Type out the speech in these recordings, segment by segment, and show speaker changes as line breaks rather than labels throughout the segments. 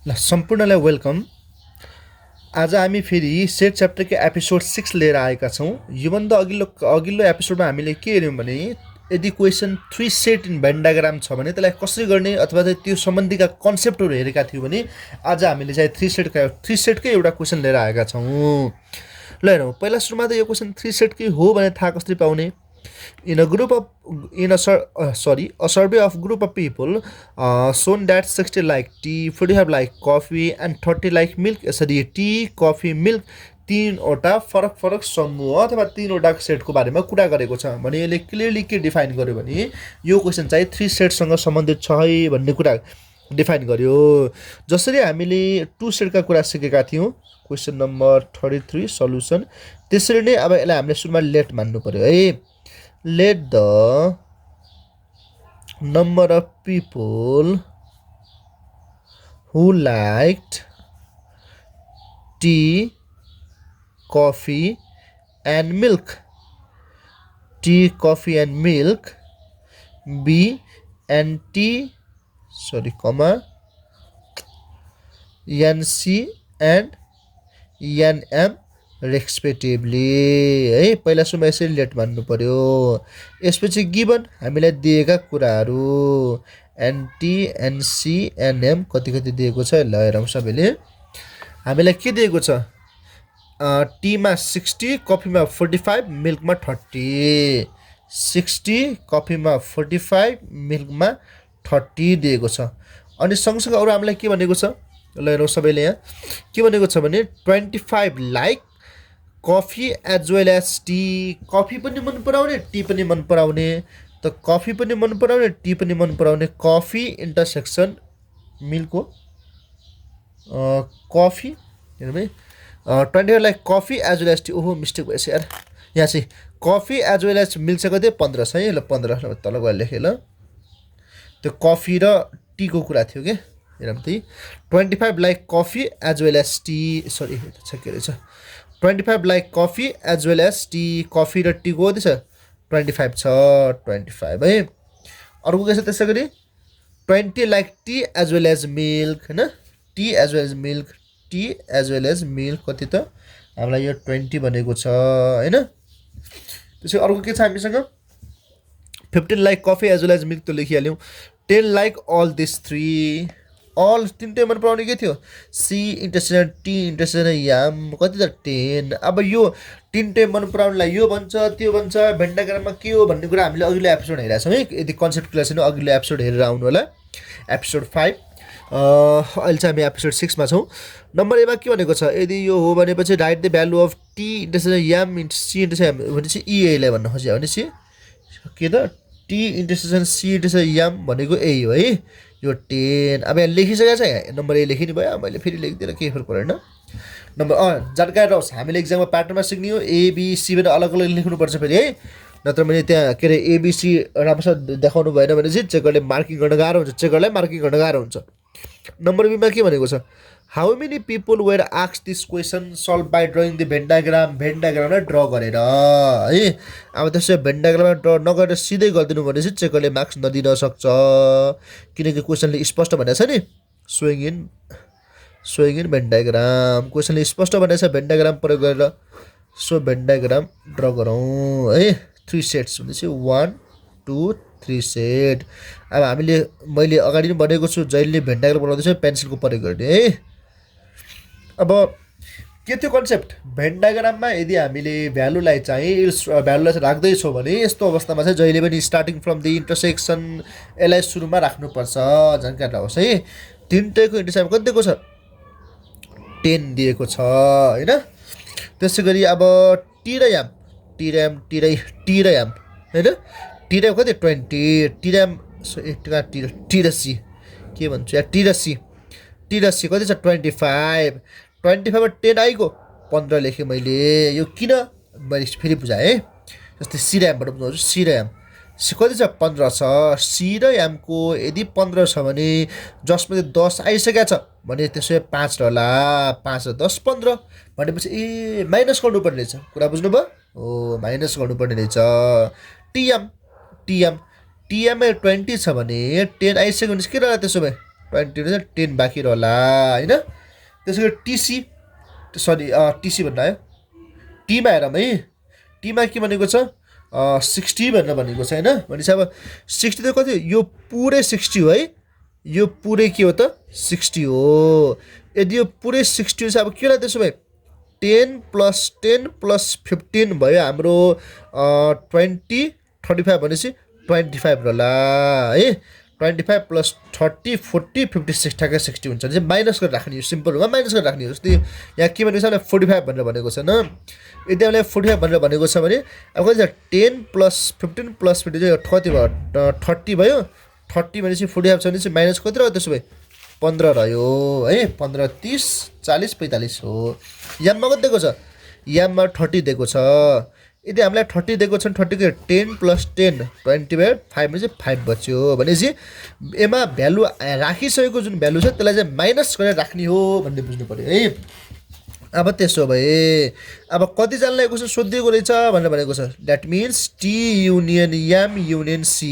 ल सम्पूर्णलाई वेलकम। आज हामी फेरि सेट च्याप्टरको एपिसोड 6 लिएर आएका छौँ। योभन्दा अघिल्लो एपिसोडमा हामीले के हेऱ्यौँ भने यदि question 3 set in van diagram छ भने त्यसलाई कसरी गर्ने अथवा त्यो सम्बन्धीका कन्सेप्टहरू हेरेका थियौँ भने आज हामीले चाहिँ 3 सेटकै एउटा क्वेसन लिएर आएका छौँ। ल हेरौँ, पहिला सुरुमा त यो क्वेसन 3 सेटकै हो भने थाहा कसरी पाउने। A survey of group of people shown that 60 like tea, 45 like coffee and 30 like milk. यसरी टी, कफी, मिल्क तीनवटा फरक फरक समूह अथवा तीनवटा सेटको बारेमा कुरा गरेको छ भने यसले क्लियरली के डिफाइन गर्यो भने यो क्वेसन चाहिँ 3 सेटसँग सम्बन्धित छ है भन्ने कुरा डिफाइन गर्यो। जसरी हामीले 2 सेटका कुरा सिकेका थियौँ क्वेसन नम्बर 33 सल्युसन, त्यसरी नै अब यसलाई हामीले सुरुमा लेट मान्नु पर्यो है। Let the number of people who liked tea, coffee and milk, tea, coffee and milk be NC and NM respectively है। पहिला सुरुमा यसरी लेट मान्नु पर्यो। यसपछि गिभन हामीलाई दिएका कुराहरू एनटी, एनसी, एनएम कति कति दिएको छ ल हेरौँ। सबैले हामीलाई के दिएको छ, टीमा 60, कफीमा 45, मिल्कमा 30। 60 कफीमा 45, मिल्कमा 30 दिएको छ। अनि सँगसँगै अरू हामीलाई के भनेको छ ल हेरौँ। सबैले यहाँ के भनेको छ भने 25 like coffee as well as tea, coffee पनि मन पराउने टी पनि मन पराउने। त कफी पनि मन पराउने टी पनि मन पराउने, कफी इन्टरसेक्सन मिल्क हो। कफी हेर्नु है, 25 like coffee as well as tea. ओहो मिस्टेक भएछ यार, यहाँ चाहिँ coffee as well as milk चाहिँ कति 15 छ है। ल 15 तल गएर लेखेँ ल। त्यो कफी र टीको कुरा थियो कि हेरौँ त 25 like coffee as well as tea, sorry छ के रहेछ 25 like coffee as well as tea, coffee र टीको कति छ 25 छ, 25 है। अर्को के छ त्यसै गरी 20 like tea as well as milk होइन, tea as well as milk, tea as well as milk कति त हामीलाई यो 20 भनेको छ होइन। त्यसै अर्को के छ हामीसँग 15 like coffee as well as milk त लेखिहाल्यौँ। 10 लाइक अल दिस 3, अल तिनटै मन पराउने के थियो, C intersection T intersection M कति त 10। अब यो तिनटै मन पराउनेलाई यो भन्छ त्यो भन्छ, भेन डायग्राममा के हो भन्ने कुरा हामीले अघिल्लो एपिसोड हेरेका छौँ है। यदि कन्सेप्ट क्लियर छैन अघिल्लो एपिसोड हेरेर आउनु होला, एपिसोड 5। अहिले चाहिँ हामी एपिसोड 6 मा छौँ। नम्बर एमा के भनेको छ, यदि यो हो भनेपछि write the value of T intersection M C intersection भनेपछि इएलाई भन्न खोज्यो भनेपछि के त T intersection C intersection M भनेको ए हो है। यो 10 अब यहाँ लेखिसकेको छ, नम्बर ए लेखिनु भयो, मैले फेरि लेखिदिएर केही फरक परेन। नम्बर जानकारी रहोस्, हामीले इक्जाममा प्याटर्नमा सिक्ने हो एबिसी भनेर अलग अलग लेख्नुपर्छ फेरि है, नत्र मैले त्यहाँ के अरे एबिसी राम्रोसँग देखाउनु भएन भने चाहिँ चेकरले मार्किङ गर्न गाह्रो हुन्छ, चेकरलाई मार्किङ गर्न गाह्रो हुन्छ। नम्बर बीमा के भनेको छ, how many people were ask this question solve by drawing the Venn diagram, Venn डायग्रामलाई ड्र गरेर है। अब त्यसो भेन डायग्रामलाई ड्र नगरेर सिधै गरिदिनु भने चाहिँ चेकरले मार्क्स नदिन सक्छ, किनकि क्वेसनले स्पष्ट भनेको छ नि सोइङ इन भेन डायग्राम, क्वेसनले स्पष्ट भनेको छ भेन डायग्राम प्रयोग गरेर। सो भेन डायग्राम ड्र गरौँ है। 3 सेट्स भनेपछि 1 2 3 सेट। अब मैले अगाडि नै भनेको छु जहिले भेन डायग्राम बनाउँदैछ पेन्सिलको प्रयोग गर्ने है। अब के थियो कन्सेप्ट, भेन डायग्राममा यदि हामीले भ्यालुलाई राख्दैछौँ भने यस्तो अवस्थामा चाहिँ जहिले पनि स्टार्टिङ फ्रम द इन्टरसेक्सन यसलाई सुरुमा राख्नुपर्छ, जानकारी होस् है। तिनटैको इन्टरसेक्सन कति दिएको छ 10 दिएको छ होइन। त्यसै गरी अब टी र याम होइन, टी र याम कति 20, टी र सी के भन्छु या टी र सी कति छ 25। 25 मा 10 आइगयो 15 लेखेँ मैले, यो किन मैले फेरि बुझाएँ है। जस्तै सी र यामबाट बुझाउँछु, सी र याम कति छ 15 छ। सी र यामको यदि 15 छ भने जसमा 10 आइसकेको छ भने त्यसो 5 रहला, 5 र 10 15 भनेपछि ए माइनस गर्नुपर्ने रहेछ, कुरा बुझ्नुभयो। हो माइनस गर्नुपर्ने रहेछ। टिएम टिएममा 20 छ भने 10 आइसक्यो भने के रहला त्यसो भए 20 चाहिँ 10 बाँकी रहला हैन। त्यसैगरी टीसी सरी टीसी भन्नु आयो, टीमा हेरौँ है। टीमा के भनेको छ 60 भनेर भनेको छ हैन। भनेपछि अब 60 त कति यो पुरै 60 हो है, यो पुरै के हो त 60 हो। यदि यो पुरै 60 छ अब के होला त्यसो भए 10 + 10 + 15 भयो हाम्रो 20 35 भनेपछि 25 रहला है। 25 + 30 40 56 ठ्याक्कै 60 हुन्छ भने चाहिँ माइनस गरेर राख्ने हो, सिम्पल हो माइनस गरेर राख्ने हो। जस्तै यहाँ के भनेको छ भने 45 भनेर भनेको छ न। यदि हामीलाई 45 भनेर भनेको छ भने अब कति छ 10 + 15 + 50 चाहिँ कति भयो 30 भयो। 30 भनेपछि 45 छ भने चाहिँ माइनस कति रह्यो त्यसो भए 15 रह्यो है। 15 30 40 45 हो। याममा कति दिएको छ, याममा 30 दिएको छ। यदि हामीलाई 30 दिएको छ भने 30 को 10 + 10 20 भयो 5 भने चाहिँ 5 बच्यो। भनेपछि यसमा भ्यालु राखिसकेको जुन भ्यालु छ त्यसलाई चाहिँ माइनस गरेर राख्ने हो भन्ने बुझ्नु पर्यो है। अब त्यसो भए अब कतिजनालाई क्वेसन सोधिएको रहेछ भनेर भनेको छ, that means T union M union C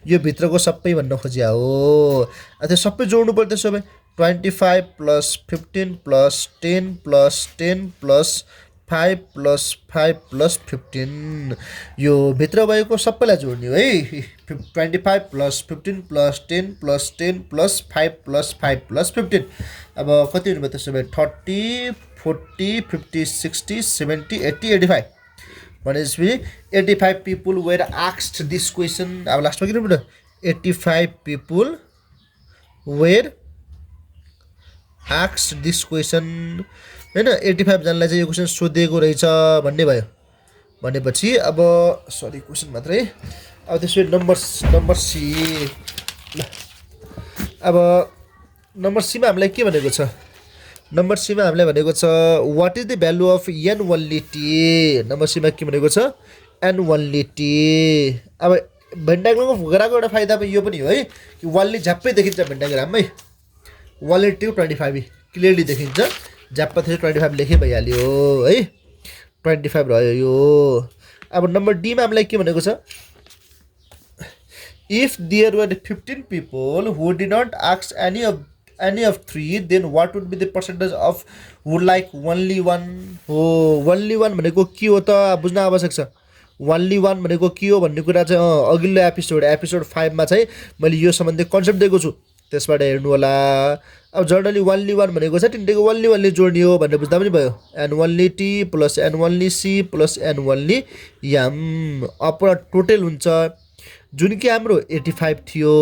यो भित्रको सबै भन्न खोजिया हो। त्यो सबै जोड्नु पर्यो। त्यसो भए 25 + 15 + 10 + 10 + 5 + 5 + 15 यो भित्र भएको सबैलाई जोड्ने हो है। 25 + 15 + 10 + 10 + 5 + 5 + 15 अब कति हुनु भयो त्यसो भए 30 40 50 60 70 80 85 भनेपछि 85 people were asked this question. अब लास्टमा के भन्नु 85 people were asked this question हैन। 85 जनालाई चाहिँ यो क्वेसन सोधिएको रहेछ भन्ने भयो। भनेपछि अब सरी क्वेसन मात्रै। अब त्यसपछि नम्बर सी। अब नम्बर सीमा हामीलाई के भनेको छ, नम्बर सीमा हामीलाई भनेको छ what is the value of n only t. Number सीमा के भनेको छ एन ओन्ली टी। अब भेन डायग्रामको गराएको एउटा फाइदा पनि यो पनि हो है कि वानली झ्याप्पै देखिन्छ भेन डायग्राममै। वानली टी 25 क्लियरली देखिन्छ, झ्याप्पा थियो 25 लेखे भइहाल्यो है। 25 रह्यो यो। अब नम्बर डीमा हामीलाई के भनेको छ if there were 15 people who did not ask any of 3 then what would be the percentage of would like only one हो। only one भनेको के हो त बुझ्न आवश्यक छ। only one भनेको के हो भन्ने कुरा चाहिँ अघिल्लो एपिसोड 5 मा चाहिँ मैले यो सम्बन्धी कन्सेप्ट दिएको छु, त्यसबाट हेर्नु होला। अब जनरली only one भनेको चाहिँ तिनटैको only जोड्ने हो भनेर बुझ्दा पनि भयो। n only t + n only c + n only m अपना टोटल हुन्छ जुन कि हाम्रो 85 थियो।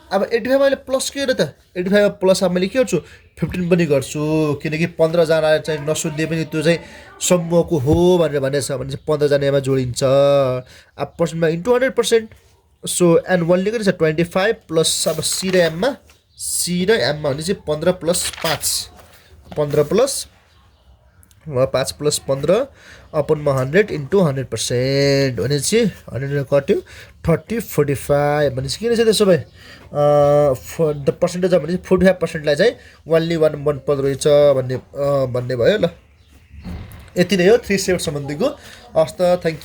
अब 85 मैले प्लस के हो त 85 प्लस अब मैले के गर्छु 15 पनि गर्छु किनकि 15 जना चाहिँ नसोध्दै पनि त्यो चाहिँ समूहको हो भनेर भनेछ भने चाहिँ 15 जनामा जोडिन्छ। अब पर्सेन्टमा इन्टु 100%। सो एन वनले कति छ 25 प्लस अब सी र एममा भने चाहिँ 15 + 5 15 + 5 + 15 अपनमा 100 इन्टु 100% भनेपछि 100 कट्यो 30 45 भनेपछि के रहेछ त्यसो भए द पर्सेन्टेज भनेपछि 45%लाई चाहिँ ओन्ली वान मन पर्दो रहेछ भन्ने भयो ल। यति नै हो 3 सेट सम्बन्धीको। हस् त थ्याङ्क यू।